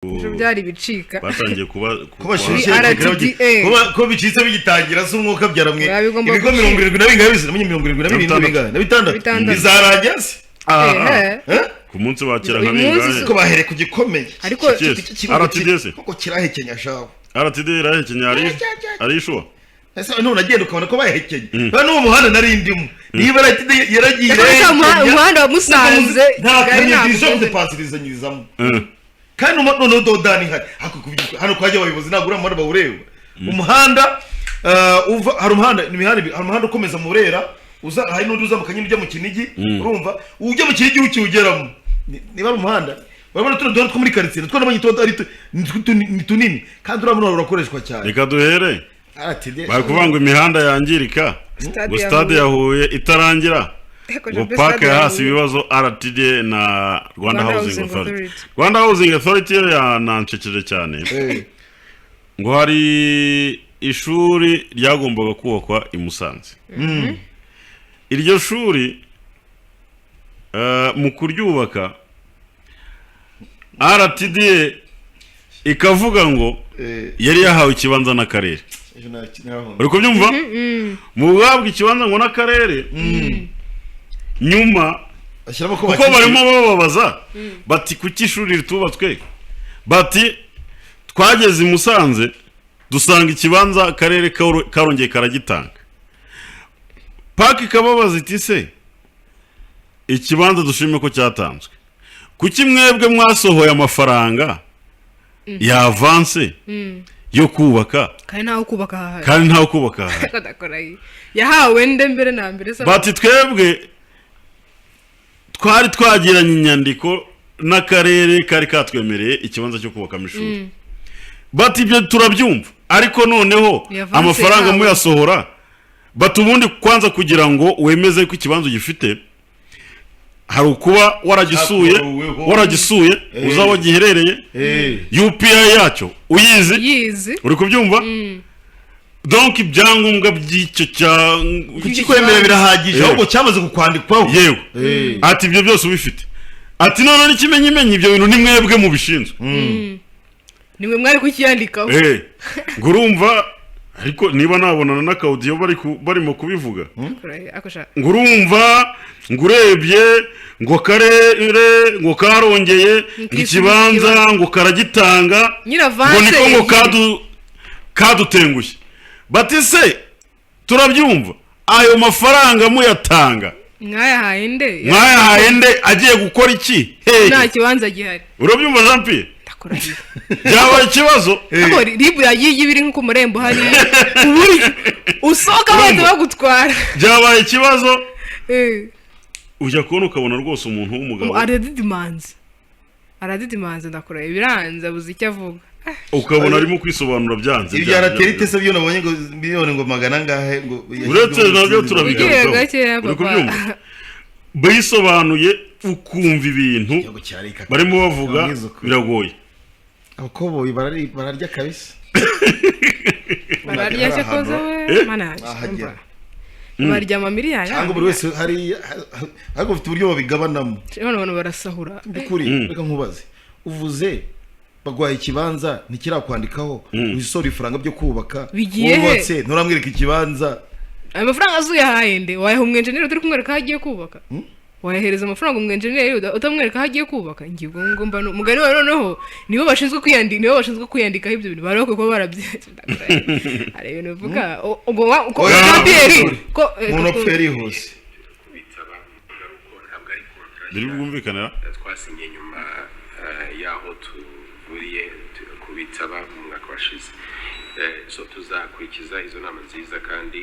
Ejo byari ibicika. Batangiye kuba Ko bashyushye. RTDA. Ko bicitse bigitangira se, umwuka byaramwe. Biba bigomba Ibigo gucika. 70 na bingahe bisa, 77 bingahe na bitandatu. Bitandatu. Bizarangira se? Ehe. Eh? Ku munsi bakira nka Uyu munsi bingahe? Ko bahereye ku gikomeye. Ariko Yes. Iki kigo RTDS. Koko kirahekenya shawe. RTD irahekenya, ari ishuwa. Ese none agenda ukabona ko bahekenye? Ba n'uwo muhanda nari ndimo, niba RTD yaragiye Ariko se irahekenya, umuhanda wa Musanze, nta Kigali kamyo ntabwo ebyiri ugeze. gupasirizanyirizamo. Kandi noneho dodani ihari. Ariko hano kwajya abayobozi, ntabwo uriya muhanda bawureba. Umuhanda uva, hari umuhanda, ni imihanda ibiri. Hari umuhanda ukomeza mu Burera uza, hari n'undi uzamuka nyine ujya mu Kinigi. Urumva ujya mu Kinigi ukiwugeramo, niba ari umuhanda, urabona tuno duhanda two muri karitsiye two nabonye tuba ari ni tunini, kandi uriya muhanda urakoreshwa cyane. Reka duhere RTD. bari kuvuga ngo imihanda yangirika, Stade ngo ya stade Huye. ya Huye itarangira, Ariko ngo Jean paka Stade ya yahasi Huye. ibibazo RTD na Rwanda Rwanda Housing Housing Authority. Authority. Rwanda Housing Authority yo yanancekeje cyane. Ngo hari ishuri ryagombaga kubakwa i Musanze. Iryo shuri mu kuryubaka, RTDA ikavuga ngo yari yahawe ikibanza n'akarere. Ejo narahunze. Uri kubyumva? Mu guhabwa ikibanza ngo n'akarere, nyuma Bashyiramo ko kuko bakishyuye. barimo bababaza bati: "Kuki ishuri ritubatswe?" Bati: "Twageze i Musanze dusanga ikibanza akarere karongeye karagitanga." PAC ikababaza iti: "Se ikibanza dushime ko cyatanzwe, kuki mwebwe mwasohoye amafaranga ya avance yo kubaka Kandi ntawe kubaka hahari? Kandi ntawe kubaka hahari?" Kadakora iyi. Yahawe nde mbere na mbere se? Bati: "Twebwe twari twagiranye inyandiko n'akarere, kari katwemereye ikibanza cyo kubakamo ishuri." Bati: "Ibyo turabyumva, ariko noneho Ni avance amafaranga yahawe. muyasohora." Bati: "Ubundi kwanza kugira ngo wemeze ko ikibanza ugifite, hari ukuba waragisuye, Cyakuruweho. waragisuye, uzi aho giherereye, UPI yacyo uyizi." Yizi. Uri kubyumva? Donc ibyangombwa by'icyo cya Kukikwemera birahagije, ahubwo cyamaze kukwandikwaho. Yewe. Ati: "Ibyo byose ubifite." Ati: "None n'ikimenyimenyi, ibyo bintu ni mwebwe mubishinzwe." Nimwe mwari kukiyandikaho. Ngo urumva, ariko niba nabonana n'aka audio barimo kubivuga, Ako sha- ngo urumva, ngo urebye, ngo akarere ngo karongeye ngo Nkisubiza ikibanza ikibanza. ngo karagitanga, Nyine ngo avance niko ngo yagiye. Kadutengushye. Bati: "Se turabyumva, ayo mafaranga muyatanga, Mwayahaye nde? mwayahaye nde? Agiye gukora iki? Hehe?" Nta kibanza gihari. Urabyumva, Jean Pierre? Ndakurahiye. Byabaye ikibazo. Ariko ribu yagiye iba iri nko ku marembo hariya, ku buryo usohoka bahita Urumva? bagutwara. Byabaye ikibazo. Ujya kubona ukabona rwose umuntu w'umugabo Aradidimanze, aradidimanze, ndakurahiye, biranze, abuze icyo avuga. Ukabona arimo kwisobanura byanze. Ibyo Byanze. RTD se byo nabonye ngo miliyoni ngo magana angahe ngo Uretse nabyo Ugiye turabigarukaho. gakeya, Uri papa. kubyumva? Bisobanuye ukumva ibintu Igihugu cyarika. barimo bavuga biragoye. Abakoboyi bararya kabisa. Bararya cyakoze we. Eh? Mana yanjye, Bahagera. umva. Barya amamiliyari. Cyangwa buri wese hari, ariko bafite uburyo babigabanamo. Bano bantu barasahura. By'ukuri, reka nkubaze: uvuze bagwaye ikibanza, ntikirakwandikaho, wisora ifaranga byo kubaka, Bigiye he? wubatse nturamwereka ikibanza. Ayo mafaranga azuyahaye nde? Wayaha umwenjeneri turi kumwereka aho agiye kubaka? Wayahereza amafaranga umwenjeneri utamwereka aho agiye kubaka? Ngiye ubwo ngo mba umugani wawe. Noneho nibo bashinzwe kwiyandikaho ibyo bintu, bari bakwiye kuba barabye. Hari ibintu bivuga ubwo ko Oya, Jean Pierre ko Umuntu apfuye arihuse. Bitaba ngaruko ntabwo ari contrat Biri bwumvikanira. twasinye nyuma y'aho tuvuriye kubitaba mu mwaka washize. So tuzakurikiza izo nama nziza, kandi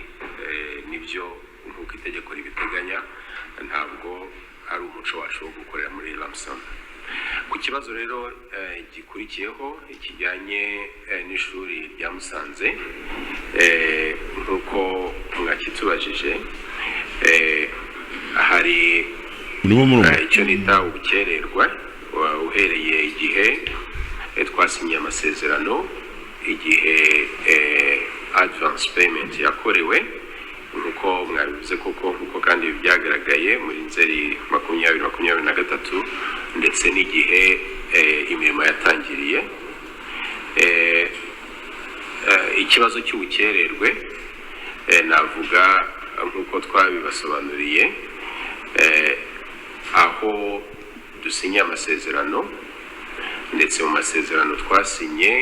nibyo nk'uko itegeko ribiteganya, ntabwo ari umuco wacu wo gukorera muri lump sum. Ku kibazo rero gikurikiyeho kijyanye n'ishuri rya Musanze, nk'uko mwakitubajije, hari Murimo murumva? Icyo nita ubukererwa uhereye igihe twasinyiye amasezerano, igihe advance payment yakorewe. Nk'uko mwabivuze koko, nk'uko kandi byagaragaye muri Nzeri 2023 ndetse n'igihe imirimo yatangiriye. Ikibazo cy'ubukererwe, navuga nk'uko twabibasobanuriye aho dusinye amasezerano, ndetse mu masezerano twasinye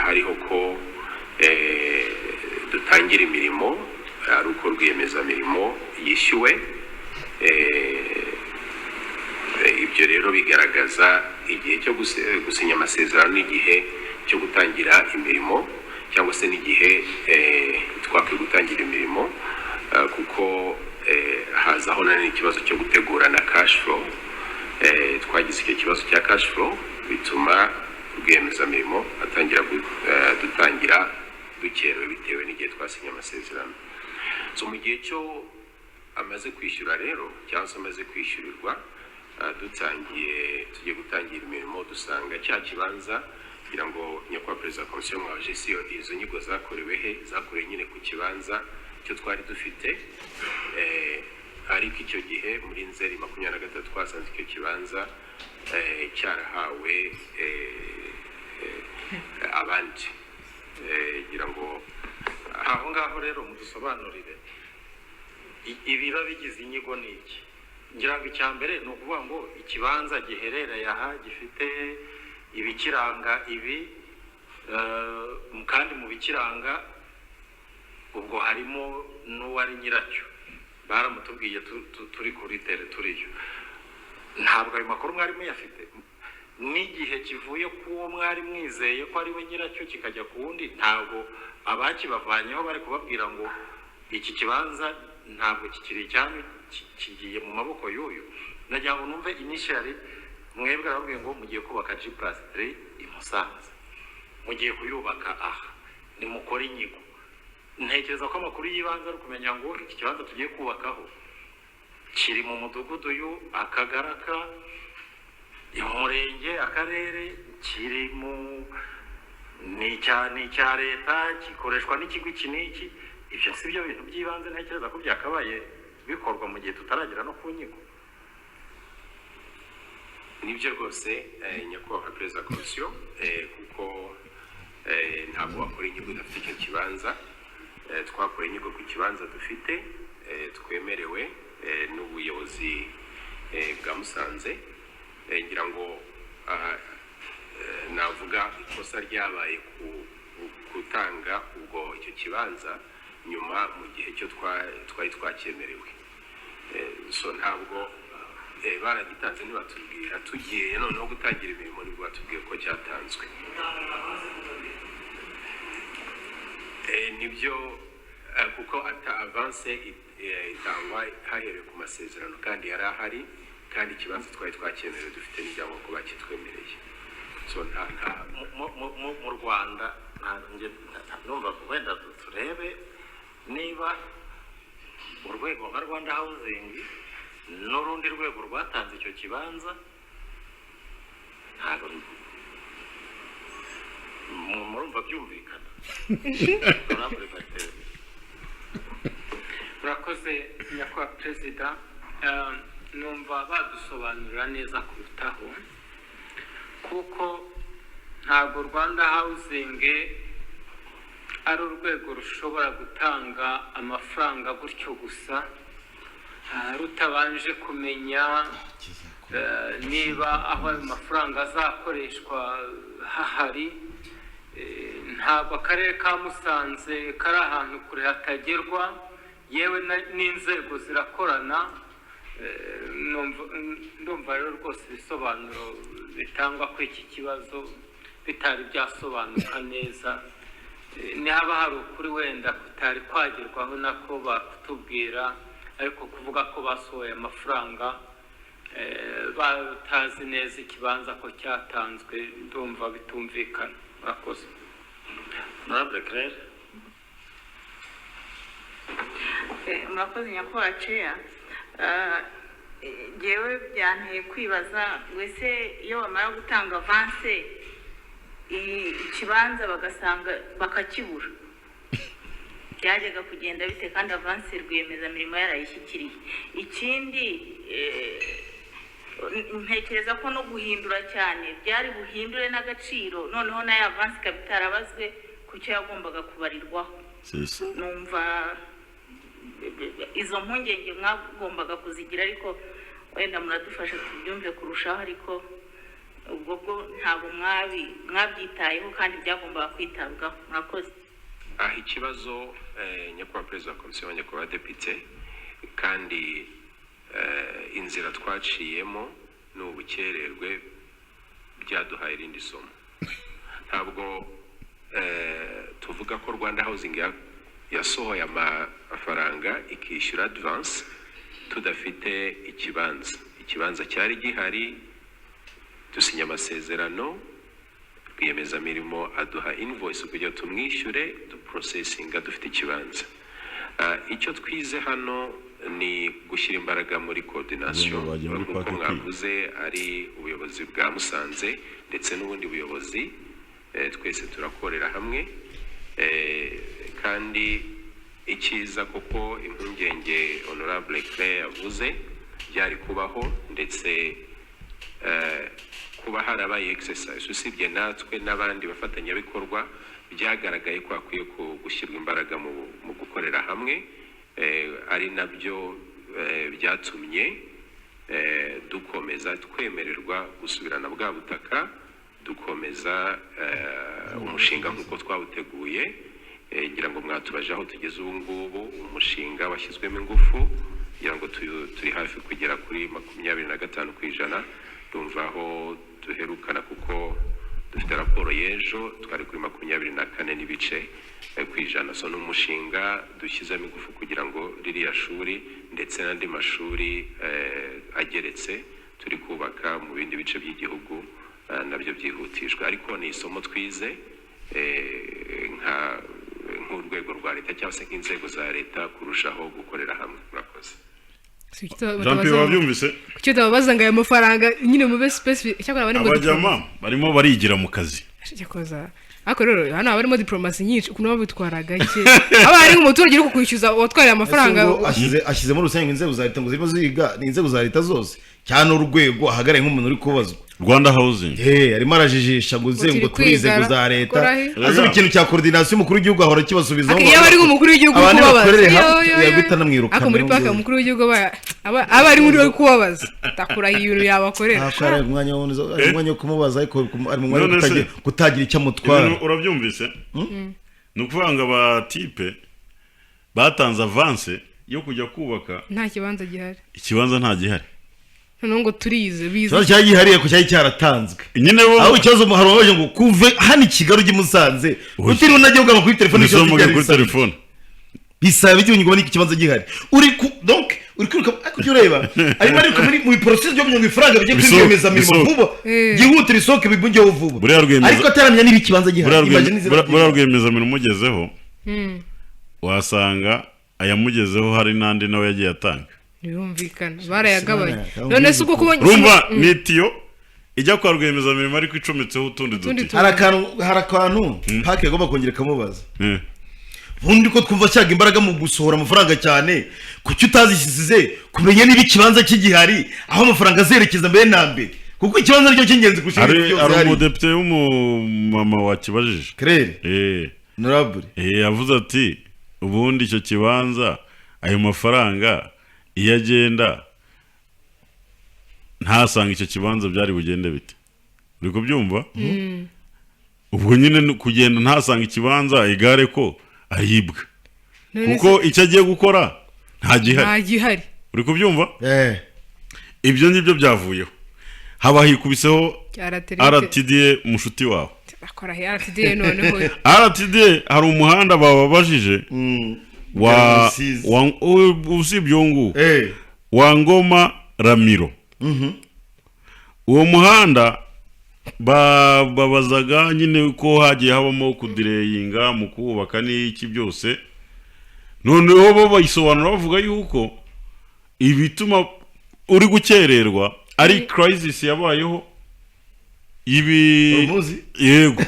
hariho ko dutangira imirimo ari uko rwiyemezamirimo yishyuwe. Ibyo rero bigaragaza igihe cyo gusinya amasezerano n'igihe cyo gutangira imirimo, cyangwa se n'igihe twakwiye gutangira imirimo, kuko hazaho na n'ikibazo cyo gutegura na cash flow. Twagize icyo kibazo cya cash flow, bituma rwiyemezamirimo atangira dutangira dukerewe bitewe n'igihe twasinye amasezerano. So mu gihe cyo amaze kwishyura rero, cyangwa se amaze kwishyurirwa, dutangiye, tugiye gutangira imirimo, dusanga cya kibanza, kugira ngo nyakubahwa perezida wa komisiyo, mwaje si izo nyigo zakorewe he? Zakorewe nyine ku kibanza cyo twari dufite, ariko icyo gihe muri Nzeri 23 twasanze icyo kibanza cyarahawe abandi. Ngira ngo Aho ngaho rero mudusobanurire ibiba bigize inyigo ni iki. Ngira ngo icya mbere ni ukuvuga ngo ikibanza giherereye aha gifite ibikiranga ibi, kandi mu bikiranga ubwo harimo n'uwari nyiracyo, baramutubwiye turi kuri terrain turiyo. Ntabwo ayo makuru mwari muyafite n'igihe kivuye ku wo mwari mwizeye ko ari we nyiracyo kikajya ku wundi, ntabwo abakibavanyeho bari kubabwira ngo iki kibanza ntabwo kikiri icyanyu, kigiye mu maboko y'uyu. Nagira ngo numve initially mwebwe arababwiye ngo mugiye kubaka G+3 i Musanze, mugiye kuyubaka aha, nimukore inyigo. Ntekereza ko amakuru y'ibanze ari ukumenya ngo iki kibanza tugiye kubakaho kiri mu mudugudu uyu, akagaraka, umurenge, akarere, kiri mu ni icya leta, gikoreshwa n'ikigo iki n'iki. Ibyo si byo bintu by'ibanze ntekereza ko byakabaye bikorwa mu gihe tutaragera no ku nyigo? Nibyo rwose, nyakubahwa perezida wa komisiyo, kuko ntabwo wakora inyigo udafite icyo kibanza. Twakora inyigo ku kibanza dufite, twemerewe n'ubuyobozi bwa Musanze. Ngira ngo navuga ikosa ryabaye ku gutanga ubwo icyo kibanza nyuma mu gihe cyo twari twacyemerewe. So ntabwo baragitanze ntibatubwira, tugiye noneho gutangira imirimo nibwo batubwiye ko cyatanzwe. Nibyo, kuko ata avance itangwa haherewe ku masezerano, kandi yari ahari, kandi ikibanza twari twacyemerewe, dufite n'ibyangombwa ko bakitwemereye. So nta Mu Rwanda numva wenda turebe niba urwego nka Rwanda Housing n'urundi rwego rwatanze icyo kibanza, ntabwo murumva byumvikana. Honorable Barthelemy. Urakoze nyakubahwa perezida. Numva badusobanurira neza kurutaho, kuko ntabwo Rwanda Housing ari urwego rushobora gutanga amafaranga gutyo gusa, rutabanje kumenya niba aho ayo mafaranga azakoreshwa hahari. Ntabwo akarere ka Musanze kari ahantu kure hatagerwa, yewe n'inzego zirakorana. Ndumva rero rwose ibisobanuro bitangwa kuri iki kibazo bitari byasobanuka neza. Nihaba hari ukuri wenda kutari kwagerwaho nako bakutubwira, ariko kuvuga ko basohoye amafaranga batazi neza ikibanza ko cyatanzwe, ndumva bitumvikana. Murakoze. Honorable Claire. Murakoze nyakubahwa ceya. Njyewe byanteye kwibaza ngo ese iyo bamara gutanga avance, ikibanza bagasanga bakakibura. Byajyaga kugenda bite kandi avance rwiyemezamirimo yarayishyikiriye? Ikindi, ntekereza ko no guhindura cyane byari buhindure n'agaciro, noneho nayo avance ikaba itarabazwe ku cyo yagombaga kubarirwaho. C'est ça. Numva izo mpungenge mwagombaga kuzigira, ariko wenda muradufasha tubyumve kurushaho. Ariko ubwo bwo ntabwo mwabyitayeho kandi byagombaga kwitabwaho. Murakoze. Aha ikibazo, nyakubahwa perezida wa komisiyo, nyakubahwa depite, kandi inzira twaciyemo ni ubukererwe byaduhaye irindi somo. Ntabwo tuvuga ko Rwanda Housing yasohoye amafaranga ikishyura advance tudafite ikibanza. Ikibanza cyari gihari, dusinya amasezerano, rwiyemezamirimo aduha invoice kugira tumwishyure, duprocessinga dufite ikibanza. Icyo twize hano ni gushyira imbaraga muri coordination. Bagiye muri Nk'uko park kwiga. mwavuze, ari ubuyobozi bwa Musanze ndetse n'ubundi buyobozi, twese turakorera hamwe. Kandi icyiza kuko impungenge honorable Claire yavuze byari kubaho, ndetse kuba harabaye exercise, usibye natwe n'abandi bafatanyabikorwa, byagaragaye ko hakwiye gushyirwa imbaraga mu gukorera hamwe, ari nabyo byatumye dukomeza twemererwa gusubirana bwa butaka, dukomeza umushinga nk'uko twawuteguye. Ngira ngo mwatubaje aho tugeze ubu ngubu. Umushinga washyizwemo ingufu, ngira ngo turi hafi kugera kuri 25%. Ndumva aho duherukana, kuko dufite raporo y'ejo, twari kuri 24 n'ibice ku ijana. So ni umushinga dushyizemo ingufu kugira ngo ririya shuri ndetse n'andi mashuri ageretse turi kubaka mu bindi bice by'igihugu, nabyo byihutishwe. Ariko ni isomo twize nka nk'urwego rwa leta cyangwa se nk'inzego za leta kurushaho gukorera hamwe. Murakoze. Si kuki Jean Pierre, wabyumvise? Kuki utababaza ngo aya mafaranga nyine mube specific? Cyakora barimo Abajama barimo barigira mu kazi. Cyakoza ariko rero hano haba harimo diplomasi nyinshi, ukuntu baba bitwara gake, haba hari nk'umuturage uri kukwishyuza watwariye amafaranga. Ese ubwo ashyize muri rusange inzego za leta ngo zirimo ziga, ni inzego za leta zose cyane urwego ahagarariye nk'umuntu uri kubazwa? Rwanda Housing. Arimo arajijisha ngo Turi ngo turi inzego kwiga, za leta. kora he? Azi ikintu cya coordination, umukuru w'igihugu ahora akibasubizaho. Iyo aba ari nk'umukuru w'igihugu uri Abantu kubabaza. bakorere hamwe, Yo, yo, yo. yaguhita anamwirukana. Ariko muri paka umukuru w'igihugu aba ari muri we kubabaza, ndakurahiye, ibintu yabakorera. Ntabwo ari umwanya ari umwanya wo kumubaza, ariko ari mu mwanya wo None se- kutagira icyo amutwara. Ibintu urabyumvise? Ni ukuvuga ngo abatipe batanze avance yo kujya kubaka nta kibanza gihari. Ikibanza nta gihari. Noneho ngo turize bize. Ikibazo cyari gihariye ko cyari cyaratanzwe. Nyine bo Aho ikibazo hari uwabaje ngo kuve hano i Kigali ujye i Musanze Oya. utiriwe unajya ugaba kuri telefone, ikibazo Nisomoge cyari kuri bisaba. telefone. Bisaba iki ngo ubone ikibanza gihari? Uri ku donc uri kwiruka, ariko ujya ureba arimo ariruka muri mu process byo kugira ngo ifaranga bijye kuri Bisohoke, rwiyemezamirimo bisohoke. vuba, byihute, bisohoke, bibungeho vuba, Buriya ariko ataramenya niba ikibanza gihari. Imagine izina buriya ry'ikibanza. rwiyemezamirimo umugezeho, wasanga ayamugezeho hari n'andi nawe yagiye atanga. Ntibumvikana, barayagabanye. Simana, None se ubwo kubonye Urumva ni itiyo ijya kwa rwiyemezamirimo ariko icometseho utundi Utundi duti. Hari akantu pake agomba kongera ikamubaza. Ubundi ko twumva ashaka imbaraga mu gusohora amafaranga cyane, kuki utazishyize kumenya niba ikibanza kigihari, aho amafaranga azerekeza mbere na mbere, kuko ikibanza nicyo cy'ingenzi kurusha Hari ibindi byose hari hari. umudepite w'umumama wakibajije. Claire. Honorable. Yavuze ati ubundi icyo kibanza, ayo mafaranga iyo agenda ntasanga icyo kibanza, byari bugende bite? Uri kubyumva? Ubwo nyine ni kugenda ntasanga ikibanza, igare ko aribwa, None kuko icyo agiye gukora nta gihari. Nta gihari. Uri kubyumva? Eh. Ibyo ngibyo byavuyeho, haba hikubiseho Cyarateretse. RTDA, mushuti wawe. Akora he RTDA noneho? RTDA, hari umuhanda bababajije wa Rusizi. wa usibye uwo nguwo wa Ngoma Ramiro. Uwo muhanda babazaga nyine ko hagiye habamo kudireyinga mu kuwubaka n'iki byose. Noneho bo bayisobanura bavuga yuko ibituma uri gukererwa ari crisis yabayeho ibi Hormuz? Yego.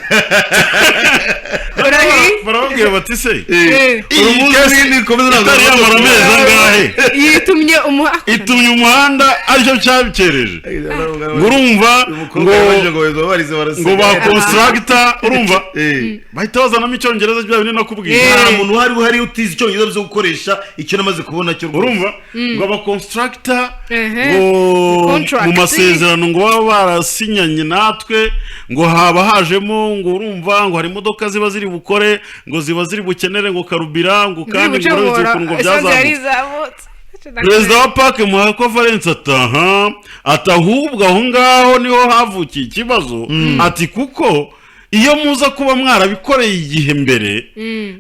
Urahi. Barababwira bati se Eh. iyi case nikomeza ntabwo itari yamara amezi angahe Yitumye umuha itumye umuhanda aricyo cyabicereje, ngo urumva umukobwa ngo yabajije ngo baza barize baraseka. Ngo ba constructor, urumva, bahita bazanamo icyongereza bya bindi nakubwiye. Nta muntu uhari utize icyongereza byo gukoresha icyo namaze kubona cyo rwose. Urumva ngo aba constructor Ehe. ngo Contract. mu masezerano ngo baba barasinyanye natwe, ngo haba hajemo, ngo urumva, ngo hari imodoka ziba ziri bukore, ngo ziba ziri bukenere ngo karubira, ngo kandi ngo urabizi ukuntu ngo esanse yari byazamutse. izamutse. Perezida wa PAC Muhakwa Valence ataha ati ahubwo aho ngaho niho havukiye ikibazo, ati kuko iyo muza kuba mwarabikoreye igihe mbere,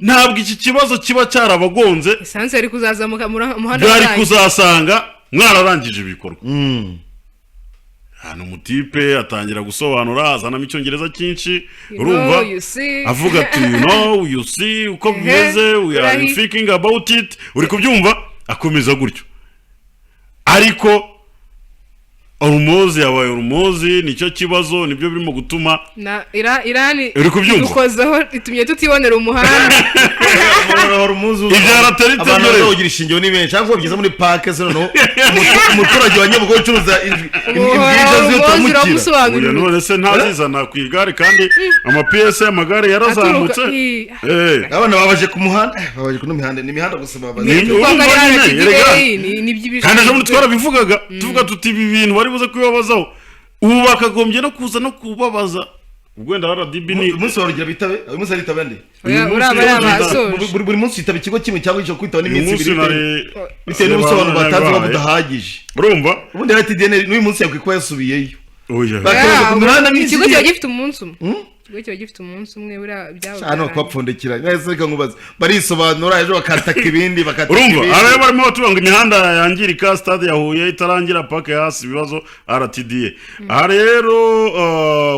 ntabwo iki kibazo kiba cyarabagonze. Esanse yari kuzazamuka umuhanda Bwari warangiye. kuzasanga mwararangije ibikorwa. Hano umutipe atangira gusobanura, azanamo icyongereza cyinshi. You Urumva know, you see. avuga ati "You know, you see uko bimeze, we are thinking about it." Uri kubyumva, akomeza gutyo, ariko Hormuz yabaye Hormuz, nicyo kibazo, nibyo birimo gutuma Na Irani Uri kubyumva? idukozeho, itumye tutibonera umuhanda. Ibya latérite abantu byo rero. bazawugira ishingiro ni benshi, ariko bageze muri PAC se noneho umuturage wa Nyabugogo ucuruza imbwija ziyo Hormuz turamukira. uramusobanurira. Oya, none se ntazizana ku igare kandi amapiyese y'amagare yarazamutse? Aturuka- i- Abana babaje ku muhanda, babaje kuno mihanda, ni imihanda gusa babaje. Urumva Kuko ari nyine, RTDA, erega. ni iby'ibishinzwe. Kandi ejo bundi twarabivugaga, tuvuga tuti ibi bintu bari buze kubibabazaho, ubu bakagombye no kuza no kubabaza ubwo wenda RDB ni Uyu munsi warugira bitabe, uyu munsi aritabe nde? Oya, Uyu uriya munsi bari rero abasoje. Buri munsi yitaba ikigo kimwe cyangwa icyo kwitaba Uyu n'iminsi munsi ibiri bitewe n'ubusobanuro batanze buba budahagije. Urumva. Ubundi RTDA n'uyu munsi yakwiye kuba yasubiyeyo. Oya. Bakoraga ku mihanda myinshi. Ikigo kiba gifite umunsi umwe, ikigo kiba gifite umunsi umwe, buriya byaba Hano byarangiye. kubapfundikira mwese, reka nkubaze, barisobanura, ejo bakataka ibindi, bakataka Urumva ibindi. hariya barimo batuvuga ngo imihanda yangirika, stade ya Huye itarangira, PAC hasi ibibazo RTDA. Aha rero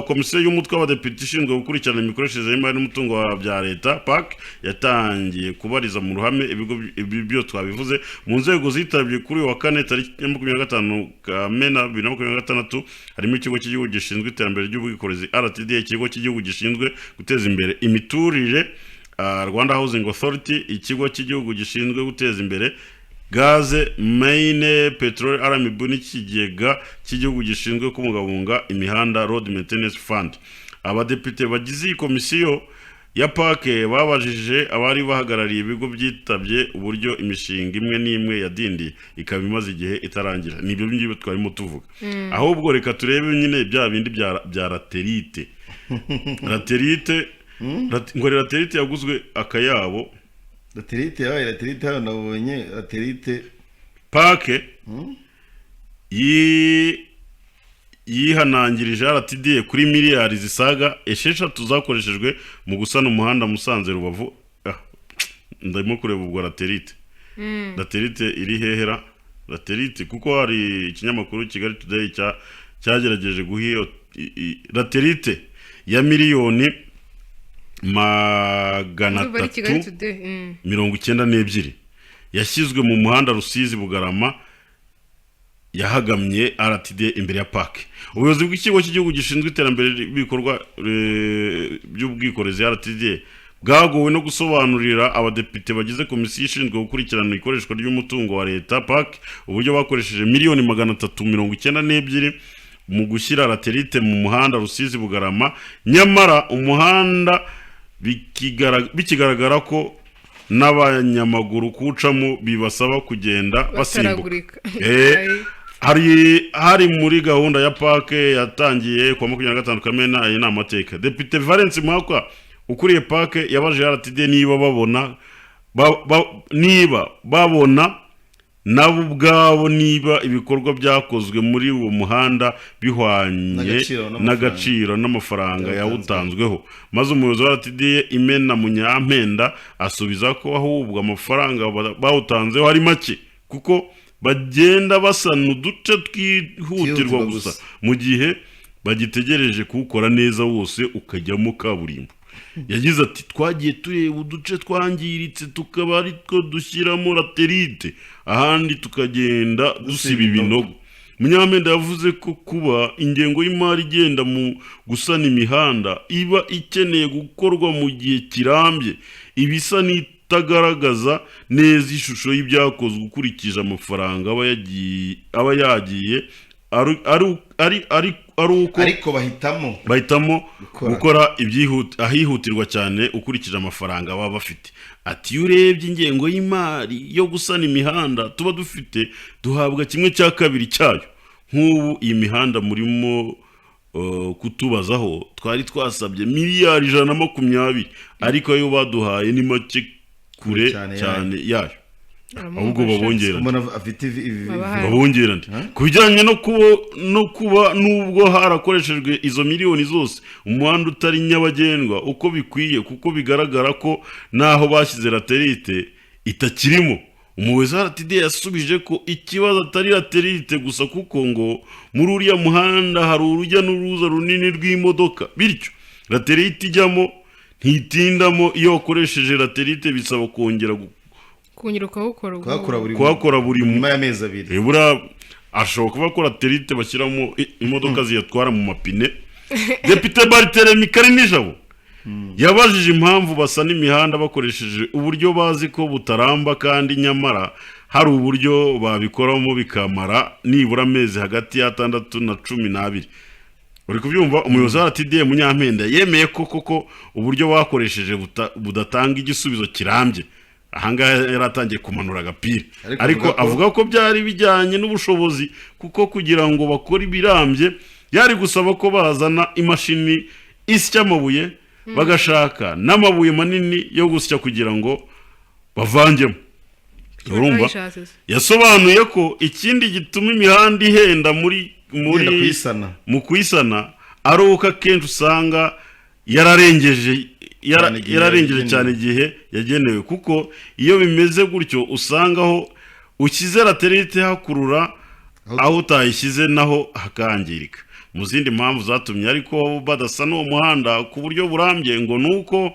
komisiyo y'umutwe w'abadepite ishinzwe gukurikirana imikoreshereze y'imari n'umutungo bya leta, PAC, yatangiye kubariza mu ruhame ibigo ibi byo twabivuze mu nzego zitabye kuri uyu wa kane tariki ya 25 Kamena 2026, harimo ikigo cy'igihugu gishinzwe iterambere ry'ubwikorezi RTDA, ikigo cy'igihugu gishinzwe guteza imbere imiturire Rwanda Housing Authority, ikigo cy'igihugu gishinzwe guteza imbere gaze mine peteroli RMB, n'ikigega cy'igihugu gishinzwe kubungabunga imihanda Road Maintenance Fund. Abadepite bagize iyi komisiyo ya PAC babajije abari bahagarariye ibigo byitabye uburyo imishinga imwe n'imwe yadindiye ikaba imaze igihe itarangira. Nibyo ngibyo twarimo tuvuga. Ahubwo reka turebe nyine bya bindi bya latérite, ngo latérite yaguzwe akayabo. Latérite yabaye latérite, hano nabonye latérite. PAC yihanangirije RTDA kuri miliyari zisaga 6 zakoreshejwe mu gusana umuhanda Musanze Rubavu. Ndimo kureba ubwo latérite, latérite iri hehera latérite, kuko hari ikinyamakuru Kigali Today cyagerageje guha iyo latérite ya miliyoni magana Ndumva ari Kigali atatu Today. 92 yashyizwe mu muhanda Rusizi Bugarama yahagamye RTD imbere ya PAC. Ubuyobozi bw'ikigo cy'igihugu gishinzwe iterambere ry'ibikorwa by'ubwikorezi RTD bwagowe no gusobanurira abadepite bagize komisiyo ishinzwe gukurikirana ikoreshwa ry'umutungo wa leta PAC uburyo bakoresheje miliyoni 392 mu gushyira latérite mu muhanda Rusizi Bugarama, nyamara umuhanda bikigaragara ko n'abanyamaguru kuwucamo bibasaba kugenda basimbuka. Bataragurika. Hari muri gahunda ya PAC yatangiye kuwa 25 Kamena. Iyi ni amateka. Depite Valence Muhakwa ukuriye PAC yabajije RTD niba babona niba babona nabo ubwabo niba ibikorwa byakozwe muri uwo muhanda bihwanye n'agaciro n'amafaranga. N'agaciro n'amafaranga yawutanzweho, maze umuyobozi wa RTDA Imena Munyampenda asubiza ko ahubwo amafaranga bawutanzeho ari make, kuko bagenda basana uduce twihutirwa Twihutirwa gusa gusa. mu gihe bagitegereje kuwukora neza wose ukajyamo kaburimbo. Yagize ati twagiye tureba uduce twangiritse tukaba ari two dushyiramo latérite, ahandi tukagenda dusiba ibinogo. Munyampenda yavuze ko kuba ingengo y'imari igenda mu gusana imihanda iba ikeneye gukorwa mu gihe kirambye, ibisa n'itagaragaza neza ishusho y'ibyakozwe ukurikije amafaranga aba yagiye ari uko Ariko bahitamo bahitamo Gukora. gukora ahihutirwa cyane ukurikije amafaranga baba bafite. Ati: "Iyo urebye ingengo y'imari yo gusana imihanda tuba dufite, duhabwa kimwe cya kabiri cyayo. Nk'ubu iyi mihanda murimo kutubazaho, twari twasabye 120 miliyari, ariko ayo baduhaye ni make kure Cyane. cyane yayo." Ahubwo babongera Umuntu afite Babahaye. Babongera nde? Ku bijyanye no kuba nubwo harakoreshejwe izo miliyoni zose, umuhanda utari nyabagendwa uko bikwiye, kuko bigaragara ko n'aho bashyize latérite itakirimo, umuyobozi wa RTD yasubije ko ikibazo atari latérite gusa, kuko ngo muri uriya muhanda hari urujya n'uruza runini rw'imodoka, bityo latérite ijyamo ntitindamo. Iyo wakoresheje latérite bisaba kongera Kongera ukawukora ubwo. Kuhakora buri Kuhakora buri nyuma y'amezi 2. Buriya ashobora kuba akora latérite bashyiramo imodoka ziyatwara mu mapine. Depite Barthelemy Karinijabo yabajije impamvu basana imihanda bakoresheje uburyo bazi ko butaramba, kandi nyamara hari uburyo babikoramo bikamara nibura amezi hagati y'atandatu na 12. Uri kubyumva? Umuyobozi wa RTD Munyampenda yemeye ko koko uburyo bakoresheje budatanga igisubizo kirambye. Ahangaha yari atangiye kumanura agapira, Ariko ariko avuga avuga ko byari bijyanye n'ubushobozi, kuko kugira ngo bakore ibirambye byari gusaba ko bazana imashini isya amabuye, bagashaka n'amabuye manini yo gusya kugira ngo bavangemo. Urumva? Bayishatse se. Yasobanuye ko ikindi gituma imihanda ihenda muri Ihenda kuyisana. mu kuyisana ari uko akenshi usanga yararengeje Cyane igihe yararengeje yagenewe. cyane igihe yagenewe, kuko iyo bimeze gutyo usanga aho ushyize latérite hakurura, aho utayishyize naho hakangirika. Mu zindi mpamvu zatumye ariko badasana uwo muhanda ku buryo burambye, ngo ni uko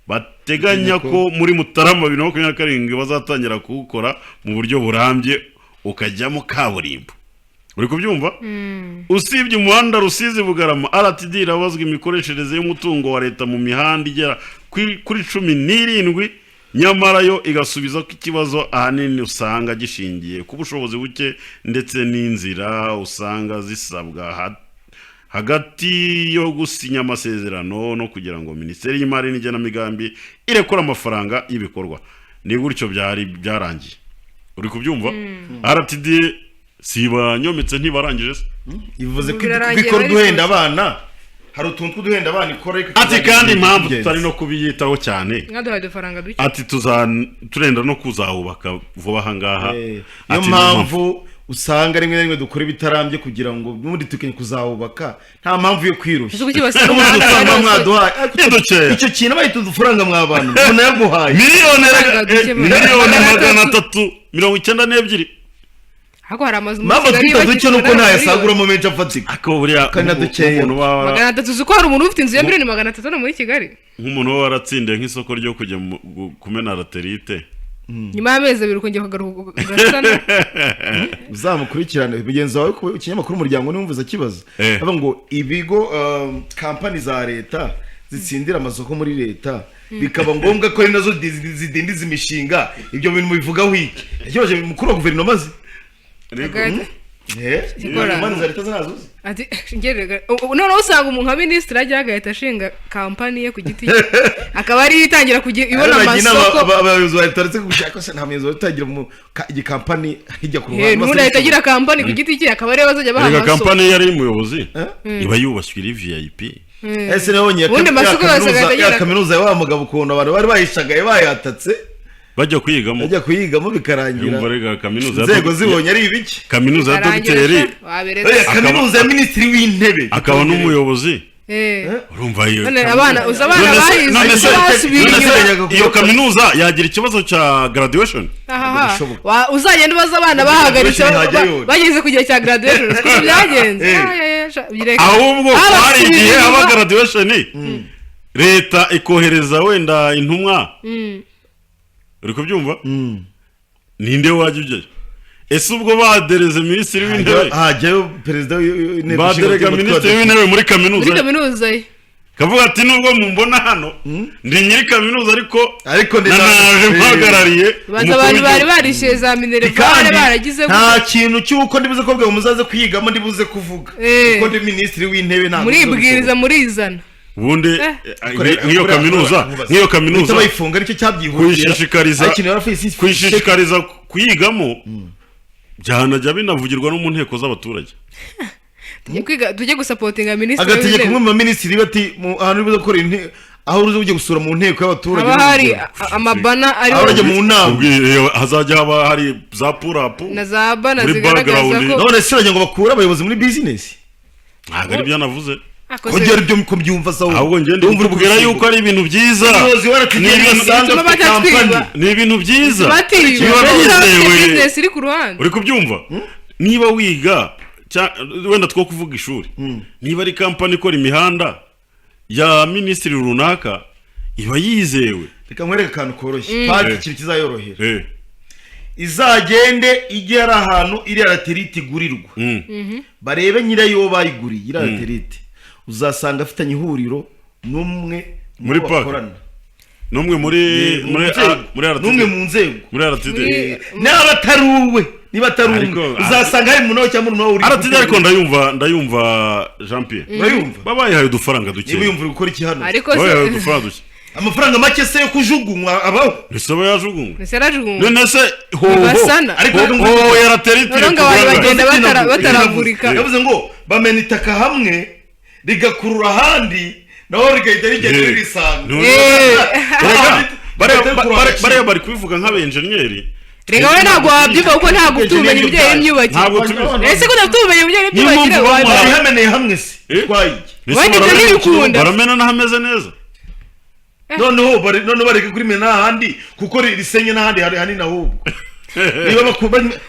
bateganya ko muri Mutarama 2027 bazatangira kuwukora mu buryo burambye, ukajyamo kaburimbo. Uri kubyumva? Usibye umuhanda Rusizi Bugarama, RTD irabazwa imikoreshereze y'umutungo wa leta mu mihanda igera kuri 17, nyamara yo igasubiza ko ikibazo ahanini usanga gishingiye ku bushobozi buke ndetse n'inzira usanga zisabwa hagati yo gusinya amasezerano no kugira ngo Minisiteri y'Imari n'Igenamigambi irekure amafaranga y'ibikorwa. Ni gutyo byari byarangiye. Uri kubyumva? RTD si banyometse, ntibarangije se? Ivuze ko Birarangiye, ikora uduhenda barikoze. abana, hari utuntu tw'uduhenda abana ikora, ariko Ati kandi impamvu by'ingenzi. tutari no kubiyitaho cyane, Mwaduhaye udufaranga duke. ati turenda no kuzahubaka vuba aha ngaha. Eh, niyo Ati, mpamvu usanga rimwe na rimwe dukora ibitarambye kugira ngo n'ubundi tukenye kuzawubaka, nta mpamvu yo kwirushya. Ese kuki basana N'ubundi umuhanda udufaranga bari mwaduhaye. Ariko Ni dukeya. icyo kintu bahita udufaranga mwa bantu umuntu yaguhaye. Miliyoni Amafaranga duke miliyoni 392. 392. Ariko hari amazu muri Mpamvu Kigali twita duke nuko yubakishijwe ntayasaguramo menshi afatika. Ariko buriya Kandi na dukeya. nk'umuntu uba 300, uzi ko hari umuntu ufite inzu ya miliyoni 300 hano muri Kigali? Nk'umuntu uba waratsindiye nk'isoko ryo kujya kumena latérite, Nyuma y'amezi 2 ukongera ukagaruka ugasana. Uzamukurikirane mugenzi wawe ku ikinyamakuru Umuryango, niwumvuze akibaza avuga ngo ibigo, kampani za leta zitsindira amasoko muri leta, bikaba ngombwa ko ari nazo zidindiza imishinga, ibyo bintu mubivugaho iki? Ikibazo mukuru wa guverinoma azi. Agahita- Ikora. Kampani za leta zinazo uzi? Ati ngerega noneho usanga umuntu nka minisitiri ajya agahita ashinga kampani ye ku giti cye, akaba ariyo itangira kujya ibona Rero nagira inama amasoko. abayobozi ba leta, uretse gushaka se nta muyobozi wa leta utagira igikampani ijya ku ruhande. N'ubundi ahita agira kampani ku giti cye, akaba ariyo bazajya baha Erega amasoko. kampani iyo ari iy'umuyobozi iba yubashywe, iri VIP. Ese nabonye Ubundi amasoko yose agahita ya agira- kaminuza ya wa mugabo, ukuntu abantu bari bayishagaye bayatatse, Bajya kwigamo. bajya kuyigamo bikarangira Yumva rega kaminuza ya inzego zibonye ari ibiki. Kaminuza ya Bikarangira dogiteri, sha, waberetse. Oya, kaminuza ya minisitiri w'intebe, akaba n'umuyobozi. Urumva iyo None abana, uzi abana bahize None se basubiye inyuma. Iyo kaminuza yagira ikibazo cya graduation? Ahaha. Bishoboka. Uzagenda ubaza abana bahagaritse Graduation hajyayo. bageze ku gihe cya graduation, uzi uko byagenze? Eh. Ay, ay, ay, sha, bireka. Ahubwo hari Babasubiye igihe inyuma. haba graduation, leta ikohereza wenda intumwa. Uri kubyumva? Ninde wajya ujyayo? Ese ubwo badereze minisitiri w'intebe, Hajyayo perezida w'inteko ishinga baderega amategeko. Minisitiri w'intebe muri Muri kaminuza, kaminuza ye. Kavuga ati: "Nubwo mumbona hano ndi nyiri kaminuza, ariko Ariko ndi nanaje mpagarariye Baza umukuru abantu bari w'igihugu." barishyuye za minerval Kandi baragize nta kintu cy'uko ndibuze kubabwira ngo muzaze kuyigamo, ndibuze kuvuga Eh. kuko ndi minisitiri w'intebe, ntabwo Muribwiriza, murizana. Ubundi nk'iyo kaminuza, nk'iyo kaminuza bayifunga nicyo cyabyihutira. Kuyishishikariza Ariko ikintu yari kuyishishikariza kuyigamo byanajya binavugirwa no mu nteko z'abaturage. Tujye kwiga, tujye gusapotinga minisitiri Agategeka w'intebe. umwe mu baminisitiri bati ahantu uri buze gukora aho uri ujye gusura mu nteko y'abaturage, Haba hari n'urugero. Amabana Aho ariho urajya mu nama. Ubwo hazajya haba hari za purapu na za bana muri zigaragaza background. ko None se uragira ngo bakure abayobozi muri bizinesi? Ntabwo ari byo navuze. Akoze- Kongera ibyo ko mbyumva sawa. Ahubwo ngende kukubwira yuko ari ibintu byiza. Umuyobozi wa RTD Ni ibintu usanga Bituma afite batatwiba. kampani. Ni ibintu byiza Batiba biba byizewe. Business iri ku ruhande. Uri kubyumva? Niba wiga wenda two kuvuga ishuri, niba ari kampani ikora imihanda ya minisitiri runaka, iba yizewe. Reka nkwereke akantu koroshye padi, ikintu kizayorohera. Izagende ijye ari ahantu iriya latérite igurirwa, barebe nyirayo bayiguriye iriya latérite, uzasanga afitanye ihuriro n'umwe mu Muri bo park. bakorana. N'umwe muri Mu muri nzego. Muri RTD. N'umwe mu nzego. Muri RTD. Niba atari uwe, niba atari umwe, uzasanga hari umuntu wawe cyangwa umuntu wawe uri RTD, ariko ndayumva Jean Pierre. Urayumva? Baba bayihaye udufaranga duke. Niba uyumva, uri gukora iki hano? Ariko se Bayihaye udufaranga duke. Amafaranga make se yo kujugunywa abaho? Ese aba yajugunywe? Ese yarajugunywe? None se hoho Ntibasana. Ariko hoho ya latérite Noneho ngo abantu bagenda bataragurika. Yavuze ngo bamena itaka hamwe rigakurura ahandi, naho rigahita rigenda ririsanga. Rega, bariya bari kubivuga nk'abenjeniyeri. Reka, wowe ntabwo wabyumva kuko ntabwo ufite ubumenyi mu bijyanye n'imyubakire. Ntabwo tubizi. Ese ko udafite ubumenyi mu bijyanye Niyo n'imyubakire mpamvu wabimenya? Bihameneye hamwe se Eh? twaye iki? Mbese Wenda ibyo ntibikunda. Baramena n'ahameze neza. Noneho bareke kurimena n'ahandi kuko risenye n'ahandi hari hanini, ahubwo niba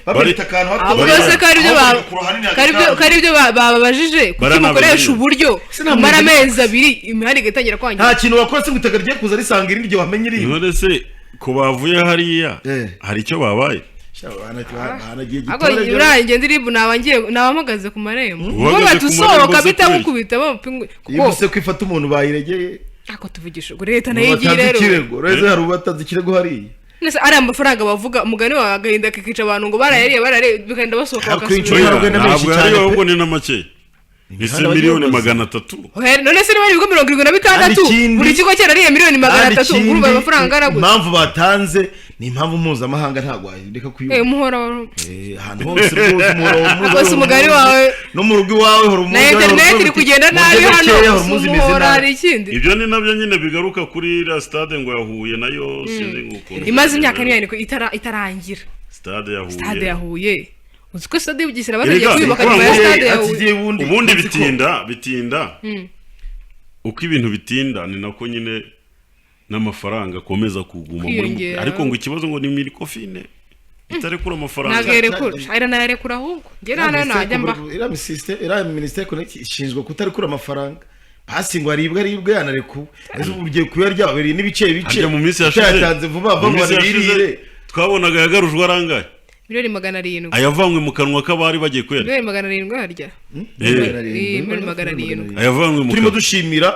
bamena akantu hato, Ahubwo se ko ari byo ahubwo rigakura ahanini ko ari byo bababajije, kuki Bariya mukoresha ntabwo uburyo Sinamenya. mara amezi 2 imihanda igatangira Nta kwangirika? kintu wakora se ngo itaka rigiye kuza risanga irindi ryo wamenye irindi? None se ko bavuye hariya, hari icyo babaye? Sha, banagiye Ariko gitorage. uriya ngende iribu naba ngiye naba mpagaze ku marembo Uhagaze kuko ku batusohoka marembo se bita kubera iki? mukubita bamupingu Iyo kuko use ko ifata umuntu bayiregeye. Ako tuvugisha ubwo leta nayo igiye Batanze rero. ikirego rero, hari ubatanze ikirego hariya. Nese ari amafaranga bavuga, umugani wawe, agahinda kikica abantu ngo barayariye, barayariye, bikagenda basohoka Ntabwo bagasubira. inshuro ntabwo ari menshi Ntabwo cyane ari pe. ahubwo ni na make, ni se Imihanda miliyoni bagiye 300. Oya, none se niba ari ibigo 76, Kandi ikindi- buri kigo cyarariye miliyoni magana Kandi atatu, ikindi, urumva ayo mafaranga angana gute? Impamvu batanze ni impamvu mpuzamahanga, ntabwo wayireka kuyumva. Umuhora wa- Ahantu hose rwose umuhora wa- Rwose umugani wawe. No mu rugo iwawe hora Na umuzi. interineti iri kugenda nabi hano, si umuhora, hari ikindi. Ibyo ni nabyo nyine bigaruka kuri iriya stade ngo yahuye nayo, sinzi ukuntu Imaze imyaka n'imyaniko itarangira. Stade ya Huye. Stade ya Huye, uzi ko stade y'Ubugesera batangiye Erega, kuyubaka ukuvuga nyuma ya ngo- stade ya Huye. Ubundi bitinda, uko ibintu bitinda ni nako nyine n'amafaranga akomeza kuguma muri Kwiyongera. Ariko ngo ikibazo ngo ni Minecofin itarekura amafaranga. Ntabwo yarekura, ayira nayarekura, ahubwo njye nta nayo najya mba. Iriya minisiteri connect ishinzwe kutarekura amafaranga, basi ngo aribwe aribwe yanarekuwe. Ese ubu ugiye kuyarya wabereye n'ibice bice? Harya mu minsi yashize, Utayatanze vuba mu vuba minsi ngo yashize birire. twabonaga yagarujwe arangaye? Miliyoni 700. Ayavanywe mu kanwa k'abari bagiye kuyarya. Miliyoni 700 harya? Miliyoni 700. Ayavanywe mu Turimo kanwa. dushimira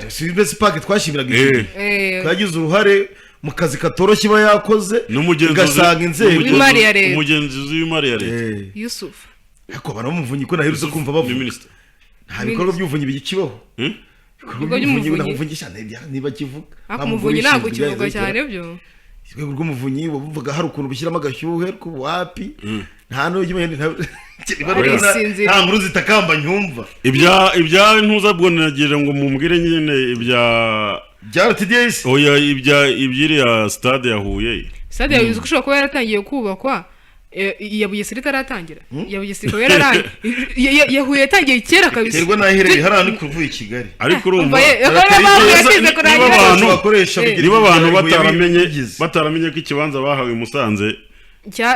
Silvestre Park, twashimiraga ikigo twagize uruhare mu kazi katoroshye iba yakoze, N'umugenzuzi igasanga inzego W'imari ya leta. Umugenzuzi w'imari ya leta. Yusuf. Ariko abantu b'umuvunyi ko naherutse kumva Ni bavuga, minisitiri. nta bikorwa by'ubuvunyi bikibaho. Ibikorwa Ibikorwa by'umuvunyi by'umuvunyi? Muvunyi cyane niba kivuga. Ariko umuvunyi ntabwo ukivuga cyane byo. Urwego rw'umuvunyi wavuga hari ukuntu bushyiramo agashyuhe ariko wapi, nta n'ujya Arisinzira. nta nkuru zitakamba nyumva. Ibya ntuza bwo nagira ngo mumbwire nyine ibya Bya RTDS? Oya, ibya iby'iriya stade ya Huye. Stade ya Huye, uzi ko ishobora kuba yaratangiye kubakwa iya Bugesera itaratangira? Iya Bugesera ikaba yararangiye, iya Huye yatangiye kera kabisa. Terwa n'aho iherereye, hariya ni kuvuye i Kigali. Ariko urumva Umva ye, akaba ariyo mpamvu yatinze niba kurangira. abantu Bakoresha niba abantu bigira bataramenye bigize. bataramenye ko ikibanza bahawe i Musanze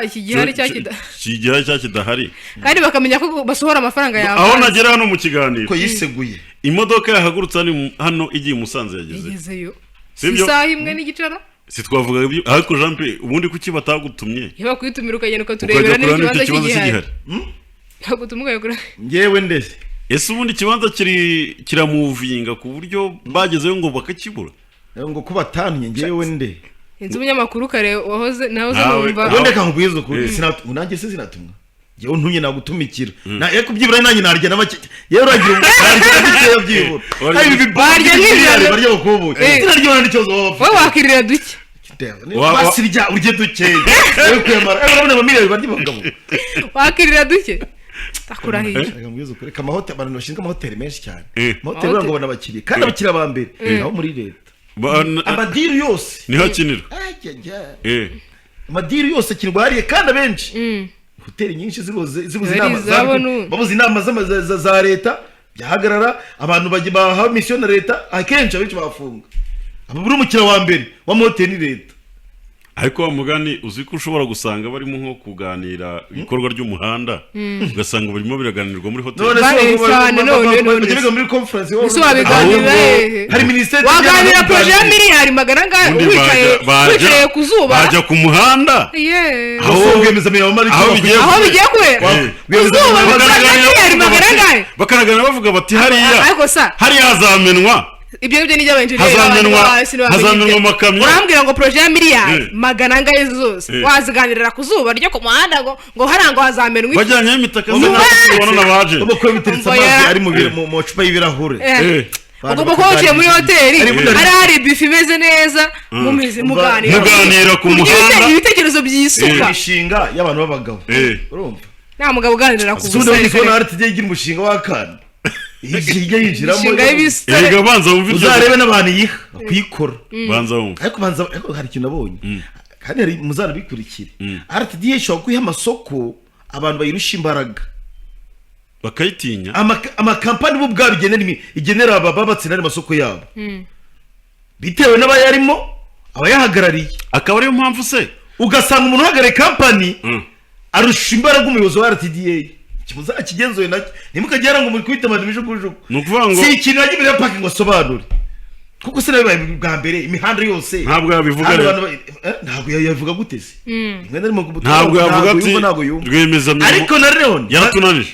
iki gihari cya kida kigihari cya kidahari, kandi bakamenya ko basohora amafaranga yawe. Aho nagera hano mu kiganiro, ko yiseguye. Imodoka yahagurutse hano igiye i Musanze yagezeyo. Igezeyo si Sibyo? isaha imwe n'igice. Si twavugaga ibyo, ariko Jean Pierre, ubundi kuki batagutumye Iyo bakwitumira ukagenda ukaturebera ukajya niba kureba niba ikibanza icyo kibanza kigihari. kigihari? Bagutuma ukajya kureba. Ngewe ndetse Ese ubundi ikibanza kiri kiramuvinga ku buryo bagezeyo ngo bakakibura? Ngo ko batannye, ngewe nde? Inzu umunyamakuru kare wahoze nahoze Nawe- numva. Ubundi reka nkubwize ukuri. Eh. Nanjye se sinatumwa? Ngewe ntumye nagutumikira. Ariko byibura nanjye narya na make. Yewe, uragira narya dukeya byibura. Warya- Hari ibi Warya nk'ijana. Barya bakubuye. Eh. Sinarya n'ikibazo baba bafite. Wowe wakirira duke. Basirya urye dukeya. Wowe kuyamara. Urabona amamiliyoni barya abagabo. Wakirira duke, akurahiye. Reka nkubwize ukuri, reka amahoteli, abantu bashinzwe amahoteli menshi cyane. Eh. Amahoteli buriya ngo babona abakiriya, kandi abakiriya ba mbere nabo muri leta. Amadeal yose. Niho akinira. Ajya, ajya. Amadeal yose akinirwa hariya, kandi abenshi hoteli nyinshi zibuze Zari inama izabo n'ubu. babuze inama za leta byahagarara, abantu bajya bahawe mission na leta, akenshi abenshi bafunga. Aba buri umukiriya wa mbere w'amahoteli ni leta. Ariko wa mugani, uzi ko ushobora gusanga barimo nko kuganira ikorwa ry'umuhanda, ugasanga barimo biraganirwa muri hoteli. None se Bare cyane, none bajya se. biga muri conference? Ese wabiganira hehe? Hari minisiteri Waganira projet ya miliyari magana angahe Ubundi wicaye wicaye ku zuba? Bajya ku muhanda. Yeee. Aho- rwiyemezamirimo bari aho bigiye Aho bigiye kubera Eh. ku zuba, projet ya miliyari magana angahe? Bakanaganira bavuga bati hariya Ariko sa hariya hazamenwa ibyo ngibyo ni iby'abenjeniyeri. Hazamenwa amakamyo. Urambwira ngo projet ya miliyari Eh. magana angahe zose Eh. waziganirira ku zuba ryo ku muhanda, ngo hariya ngo hazamenwa iki? Bajyanyeho imitaka Umva- tubona n'abaje. Kuba biteretse Umva amazi ari mu macupa y'ibirahure. Eh. Eh. Abantu Ugomba kuba wicaye muri hoteli, Ari bundi hari buffet imeze neza, mumeze muganira. Muganira ku Ku buryo muhanda. ibitekerezo byisuka. Imishinga y'abantu b'abagabo. Eh. Urumva? Nta mugabo uganira ku Ese ubundi busa. kubona RTD igira umushinga w'akana ijya yinjiramo? Imishinga y'ibisore. Erega banza wumve iryo Uzarebe n'abantu yiha kuyikora. Banza wumve. Ariko banza, ariko hari ikintu nabonye, kandi hari muzanabikurikire. RTD ishobora kwiha amasoko abantu bayirusha imbaraga. Bakayitinya. Amakampani bo ubwabo igenera igenera aba babatsinda andi masoko yabo bitewe n'abayarimo, abayahagarariye. Akaba ariyo mpamvu se Ugasanga umuntu uhagarariye kampani arusha imbaraga umuyobozi wa RTDA. Muzakigenzure nacyo, ntimukagera ngo muri kwita abantu imijugujugu. Ni ukuvuga ngo Si ikintu yajya imbere ya parking ngo asobanure, kuko sinabibaye bwa mbere imihanda yose. Ntabwo yabivuga Kandi rero. abantu ntabwo yabivuga gute se? Rimwe na rimwe Ntabwo yavuga ati yumva, ntabwo yumva. Rwiyemezamirimo Ariko na none yaratunanije.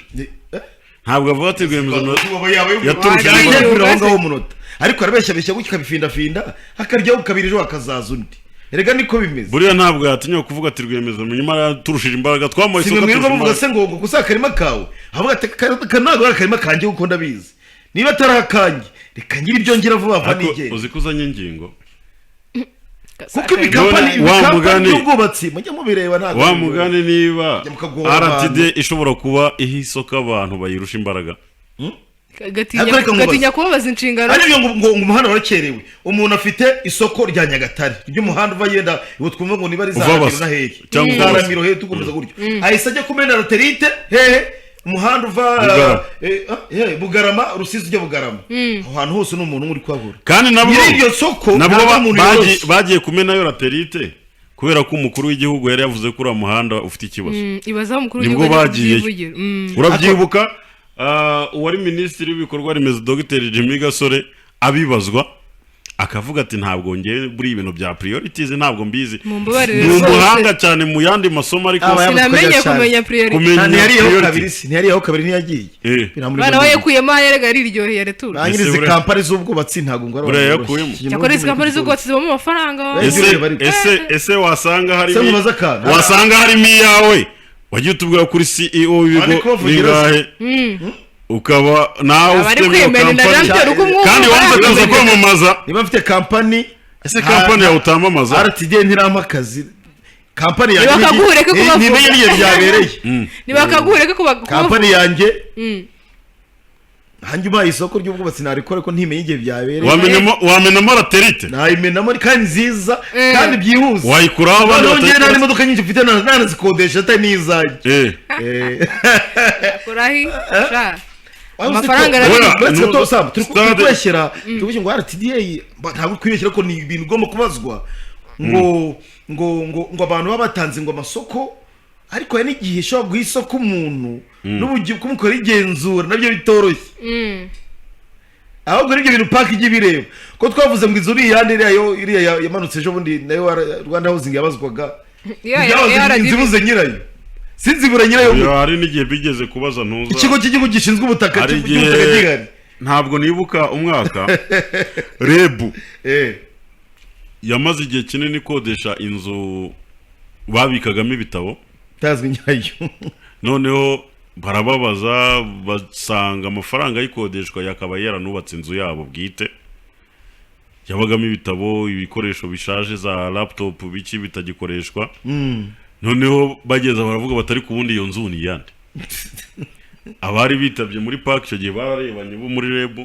Ntabwo avuga ati rwiyemezamirimo yaturusha Wagiye imbaraga. Yaturusha aho ngaho umunota, ariko arabeshya beshya gutya, akabifindafinda, akaryaho kabiri, ejo hakazaza undi. Erega niko bimeze. Buriya ntabwo yatinya kuvuga ati rwiyemezamirimo yaraturushije imbaraga, twamuhaye Si isoko mwe mwirirwa aturusha muvuga imbaraga. se ngo gusa akarima kawe, avuga ati aka ntabwo ari akarima kanjye, kuko ndabizi niba atari akanjye, reka ngire ibyo ngira vuba vuba Ariko nigende. uzi ko uzanye ingingo. Kuko ibikampani None wa ibikampani mugani- by'ubwubatsi mujya mubireba, ntabwo Wa mugani, niba Jya mukagora RTD abantu. ishobora kuba iha isoko abantu bayirusha imbaraga. Gatinya Ariko reka nkubaze. gatinya kubabaza inshingano. Ariko ngo umuhanda warakerewe, umuntu afite isoko rya Nyagatare ry'umuhanda uva yenda ubu twumva ngo niba ari za Uva Ramiro Basa. na hehe Cyangwa za uva Basa. Ramiro hehe, tukomeza gutyo, ahise ajya kumena laterite hehe, umuhanda uva Bugarama. Bugarama, Rusizi ujya Bugarama, aho hantu hose ni umuntu umwe uri kuhabura. Kandi nabwo Nyiri iryo soko nabwo ntabwo ari umuntu yoroshye. bagiye kumenayo laterite kubera ko umukuru w'igihugu yari yavuze ko uriya muhanda ufite ikibazo. Ibazaho umukuru Nibwo w'igihugu ajya bagiyeyo. kubyivugira. Urabyibuka, uwari minisitiri w'ibikorwa remezo Dr Jimmy Gasore abibazwa akavuga ati ntabwo ngewe buri ibintu bya priorities ntabwo mbizi. Mumbabarire Ni rwose. umuhanga cyane mu yandi masomo, ariko Aba yabuze Sinamenye kujya cyane. kumenya priority. Kumenya Ntiyariyeho priority. kabiri se? Ntiyariyeho kabiri, ntiyagiye. Biramuri. Bana we yakuyemo aho yarega ariryoheye aretura. Ba nyiri izi Ese kampani z'ubwubatsi ntabwo ngo ari buriya abantu yakuyemo? boroshye. Cyakora izi kampani z'ubwubatsi zibamo amafaranga. Ese Ese ureba ariko. ese wasanga harimo Se mubaze akantu. Wasanga harimo iyawe wagiye utubwira kuri CEO w'ibigo Ariko bavugira bingahe, ukaba nawe Aba ari ufite iyo kwiyemerera kampani nabyo, uko umwuka kandi wanze kuza kwamamaza. Niba mfite kampani Ese kampani yawe utamamaza? RTD ntirampa akazi, kampani yanjye Ntibakaguhe, ureke kubavuga. ntimenye n'igihe byabereye. Ntibakaguhe, ureke Kampani yanjye hanjye ubaye isoko ry'ubwubatsi narikora, ko ntimenye igihe byabereye. Wamenamo laterite. Nayimenamo kandi nziza kandi byihuse. Wayikuraho abandi Noneho njyewe nta batayikora. n'imodoka nyinshi mfite, nanazikodesha atari n'izanjye. Kurahi sha. Waba uzi Amafaranga Oya, uretse gato, Sam, turi stade- turi kubeshyera ngo RTDA ntabwo kwibeshyera ko ni ibintu ugomba kubazwa, ngo abantu baba batanze ngo amasoko, ariko hari n'igihe ishobora guha isoko umuntu n'ubugiye kumukorera igenzura nabyo bitoroshye. Ahubwo n'ibyo bintu PAC ijya ibireba, ko twavuze ngo inzu ni iyande, iriya yo iriya yamanutse ejo bundi nayo Rwanda Housing yabazwaga. Byabaze ya inzu RDB. ibuze nyirayo, sinzibura nyirayo. Oya, hari n'igihe bigeze kubaza ntuza Ikigo cy'igihugu gishinzwe ubutaka hari cy'ubutaka igihe gihari. Ntabwo nibuka umwaka, REB yamaze igihe kinini ikodesha inzu babikagamo ibitabo itazwi nyirayo. Noneho barababaza, basanga amafaranga y'ikodeshwa yakaba yaranubatse inzu yabo bwite yabagamo ibitabo, ibikoresho bishaje, za laptop, biki bitagikoreshwa. Noneho bageze baravuga batari ku wundi, iyo nzu ni iyande? Abari bitabye muri PAC icyo gihe bararebanye bo muri REB,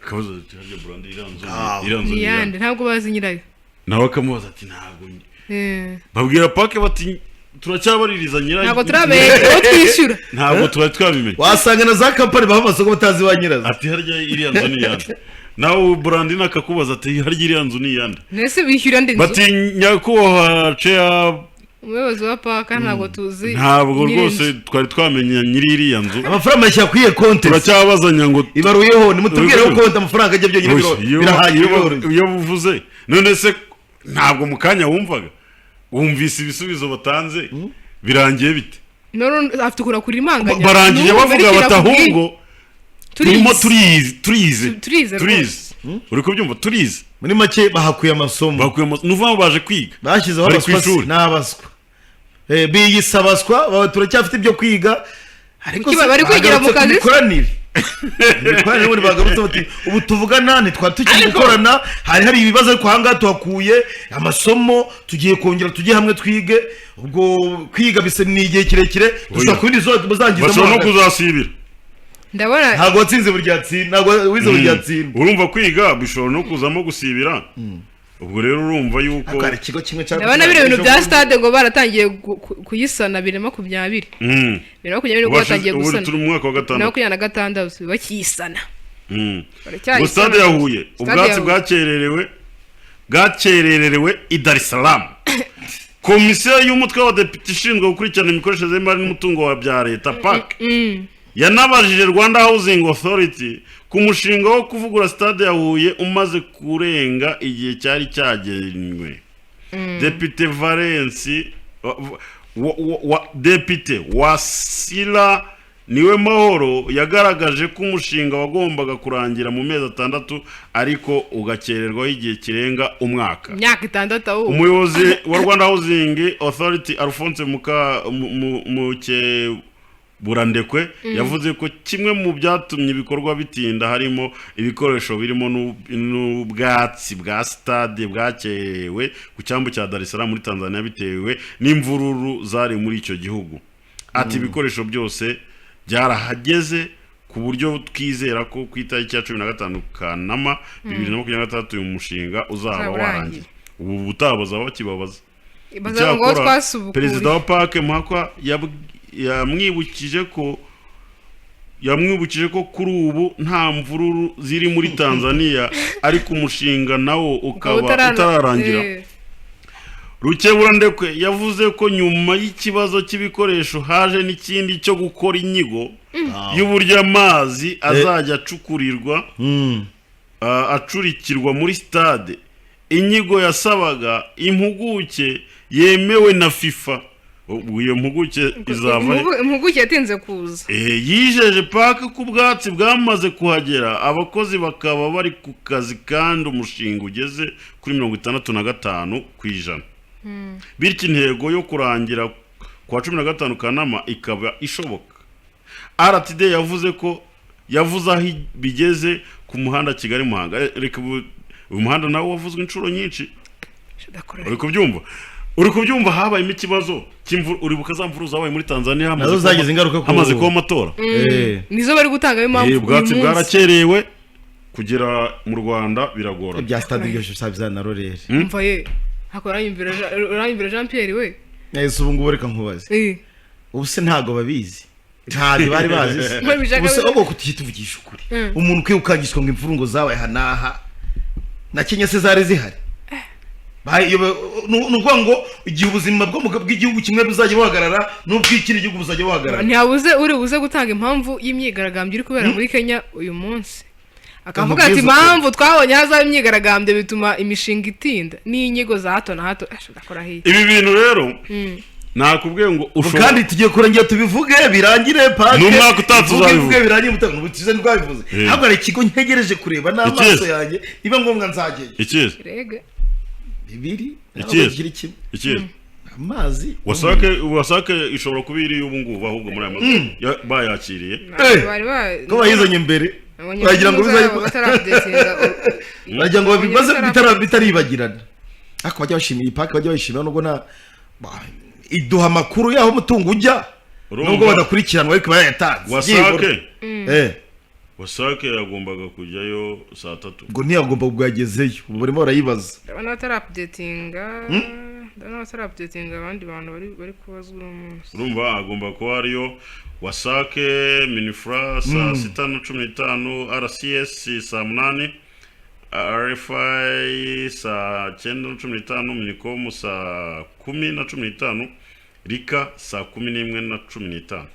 bakabaza bati: "Harya burandi iriya nzu iriya nzu ni ni iyande?" iyande? Ntabwo bazi nyirayo. Nawe akamubaza ati: "Ntabwo Babwira PAC bati: "Turacyabaririza nyirayo." Ntabwo turamenya uwo twishyura. Ntabwo tuba twabimenya. Wasanga na za kampani baha amasoko batazi ba nyirazo. Ati: "Harya iriya nzu ni iyande?" Nawe Burandine akakubaza ati: "Harya iriya nzu ni iyande?" Mbese bishyura andi nzu? Bati: "Nyakubahwa ceya, umuyobozi wa PAC, ntabwo tuzi ntabwo nyiri rwose inzu." twari twamenya nyiri iriya nzu. Amafaranga yashyira kuri iyo konti. Turacyabazanya ngo Ibaruyeho, nimutubwireho konti amafaranga ajya byonyine. Birahagije, biroroshye. Iyo buvuze none se ntabwo mu kanya wumvaga wumvise ibisubizo batanze birangiye bite? None afite ukuntu akura imanganya. Barangije N'ubu bavuga ariko bati irakubwiye. ahubwo turimo Turize. turize, turize. Turize rwose. Turize, uri kubyumva? Turize. Muri make bahakuye amasomo. Bakuye ni ukuvuga ngo baje kwiga. Bashyizeho Bari ku abaswa si- ishuri. Ni abaswa. Biyise abaswa, baba turacyafite ibyo kwiga, ariko Kuki se bari kwigira mu bagarutse ku kazi se? Imikoranire ubundi bagarutse bati: "Ubu tuvugana ntitwari tukiri gukorana, hari ibibazo, ariko ahangaha tuhakuye amasomo, tugiye kongera tujye hamwe twige." Ubwo kwiga bise ni igihe kirekire, dushobora kubindi muzangizamo Bashobora no hagati. kuzasibira. Ndabona Ntabwo watsinze buri gihe, ntabwo wize buri gihe atsinda. Urumva kwiga bishobora no kuzamo gusibira, ubwo rero urumva yuko Ariko hari ikigo kimwe cya Ndabona biriya bintu bya stade ngo baratangiye kuyisana 2020. 2020 nibwo batangiye Ubu gusana. turi mu mwaka wa Bibiri na gatandatu. 2026 bakiyisana. Baracyayisana. Ngo stade ya Huye Stade ubwatsi ya Huye. Bwakererewe i Dar es Salaam. Komisiyo y'umutwe w'abadepite ishinzwe gukurikirana imikoreshereze y'imari n'umutungo wa bya leta, PAC, yanabajije Rwanda Housing Authority ku mushinga wo kuvugura stade ya Huye umaze kurenga igihe cyari cyagenwe. Depite Valensi Depite Wasira Niwe Mahoro yagaragaje ko umushinga wagombaga kurangira mu mezi 6, ariko ugakererwaho igihe kirenga umwaka. Imyaka 6 ahubwo. Umuyobozi wa Rwanda Housing Authority, Alphonse Mukeburandekwe, yavuze ko kimwe mu byatumye ibikorwa bitinda harimo ibikoresho birimo n'ubwatsi bwa stade bwakerewe ku cyambu cya Dar es Salaam muri Tanzania bitewe n'imvururu zari muri icyo gihugu. Ati: "Ibikoresho byose byarahageze ku buryo twizera ko ku itariki ya 15 Kanama 2026 uyu mushinga uzaba Uzaba warangiye." urangiye. Ubu butaha bazaba bakibabaza. Bazaba ngo Icyakora, twasubukuye. Perezida wa PAC Muhakwa yamwibukije ko kuri ubu nta mvururu ziri muri Tanzania, ariko umushinga nawo ukaba utararangira. Rukeburandekwe yavuze ko nyuma y'ikibazo cy'ibikoresho haje n'ikindi cyo gukora inyigo y'uburyo amazi azajya acukurirwa, acurikirwa muri stade. Inyigo yasabaga impuguke yemewe na FIFA. Ubwo iyo mpuguke izava he? Impuguke yatinze kuza. Yijeje PAC ko ubwatsi bwamaze kuhagera, abakozi bakaba bari ku kazi, kandi umushinga ugeze kuri 65%, bityo intego yo kurangira ku wa 15 Kanama ikaba ishoboka. RTD yavuze ko yavuze aho bigeze ku muhanda Kigali Muhanga. Reka uyu muhanda nawo wavuzwe inshuro nyinshi. Uri kubyumva? Habayemo ikibazo cy'imvura, uribuka za mvura zabaye muri Tanzania hamaze Nazo zagize ingaruka hamaze kuba amatora. Nizo bari gutangamo impamvu uyu Ubwatsi munsi. bwarakerewe kugera mu Rwanda, biragorana. Ibya stade byose bisaba na rorere. Umva ye, hako uranyumvira Jean Pierre we. Ese ubu ngubu reka nkubaze, ubu se ntabwo babizi? Ntabwo bari bazi se? Babishaka Ubu se ahubwo kutujya tuvugisha ukuri, umuntu ukwiye gukangishwa ngo imfurungo zabaye aha n'aha na Kenya se zari zihari? Ni ukuvuga ngo igihe ubuzima bw'igihugu kimwe buzajya buhagarara, n'ubw'ikindi gihugu buzajya buhagarara. Ntiyabuze uri buze gutanga impamvu y'imyigaragambyo iri kubera muri Kenya uyu munsi. Akavuga ati Kamubwize ukuri. Impamvu twabonye hazaba imyigaragambyo bituma imishinga itinda n'inyigo za hato na hato. Asha, ndakora hiya. Ibi bintu rero nakubwiye ngo Ubu ushobora kandi tugiye kurengera tubivuge birangire pake. Ni umwaka utaha Tuvuge, tuzabivuga. tuvuge birangire umutaka ubu tuze ntitwabivuze. Ahubwo hari ikigo ntegereje kureba n'amaso Ikihe? yanjye, niba ngombwa nzajyayo. Ikihe? Rege. Bibiri ntabwo Ikihe? bigira kimwe. Ikihe? Amazi. Wasake, wasake ishobora kuba iri ubu ngubu, ahubwo muri aya mazu bayakiriye. Ntabwo bari ba Ko bayizanye mbere Nabonye bagira ngo zabo bizaye bataraupdatinga. Bagira ngo babimaze Nabonye bitaribagirana, ariko bajya bashimira iyi pake, bajya bayishimira nubwo nta iduha amakuru y'aho umutungo ujya. Urumva? Nubwo badakurikiranwa ariko bayatanze. Wasake. Eh. Wasake yagombaga kujyayo saa 3. Ngo ntiyagomba bwagezeyo, ubu barimo barayibaza. Ndabona bataraupdatinga, ndabona bataraupdatinga abandi bantu bari kubazwa uno munsi. Urumva agomba kuba ariyo wasake, MININFRA saa 6 na 15, RCS saa 8, RFI saa 9 na 15, MINICOM saa 10 na 15, RICA saa 11 na 15.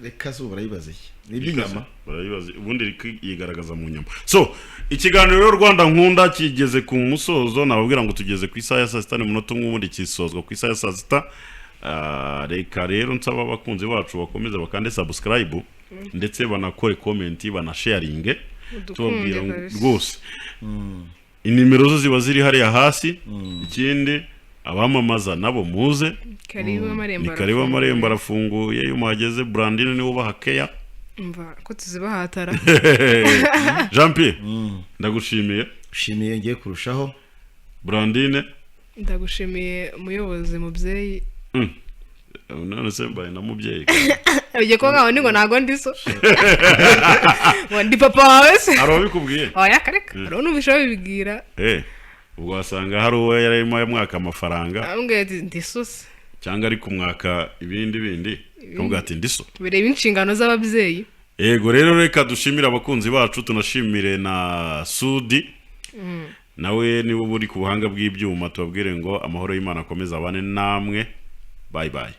Reka zo barayibaza iki? Ni iby'inyama. Barayibaza ubundi RICA yigaragaza mu nyama. So ikiganiro rero Rwanda Nkunda kigeze ku musozo. Nababwira ngo tugeze ku isaha ya saa 6 n'umunota 1, ubundi kisozwa ku isaha ya saa 6. Reka rero nsaba abakunzi bacu bakomeze bakande subscribe ndetse banakore comment, banasharinge. Udukunde. Tubabwira ngo Kabisa. rwose inimero zo ziba ziri hariya hasi. Ikindi, abamamaza nabo muze. Karibu, amarembo Ni karibu, arafunguye. Amarembo arafunguye. Iyo muhageze, Brandine niwe ubaha keya. Umva ko tuzibahatara. Jean Pierre, ndagushimiye. Ushimiye ngiye kurushaho. Brandine. Ndagushimiye muyobozi, mubyeyi. None se mbaye na mubyeyi? Ugiye kuba nkaho ni ngo ntago ndi so, ngo ndi papa wawe se? Hari uwabikubwiye? Oya, kareka, hariho n'ubisha babibwira. Ubwo wasanga hari uwo yari arimo yamwaka amafaranga. Ambwira ati ndi so se. Cyangwa ari kumwaka ibindi bindi, akavuga ati ndi so. Bireba inshingano z'ababyeyi. Yego rero, reka dushimire abakunzi bacu, tunashimire na Sudi nawe niba uri ku buhanga bw'ibyuma. Tubabwire ngo amahoro y'Imana akomeze abane namwe. Bye bye.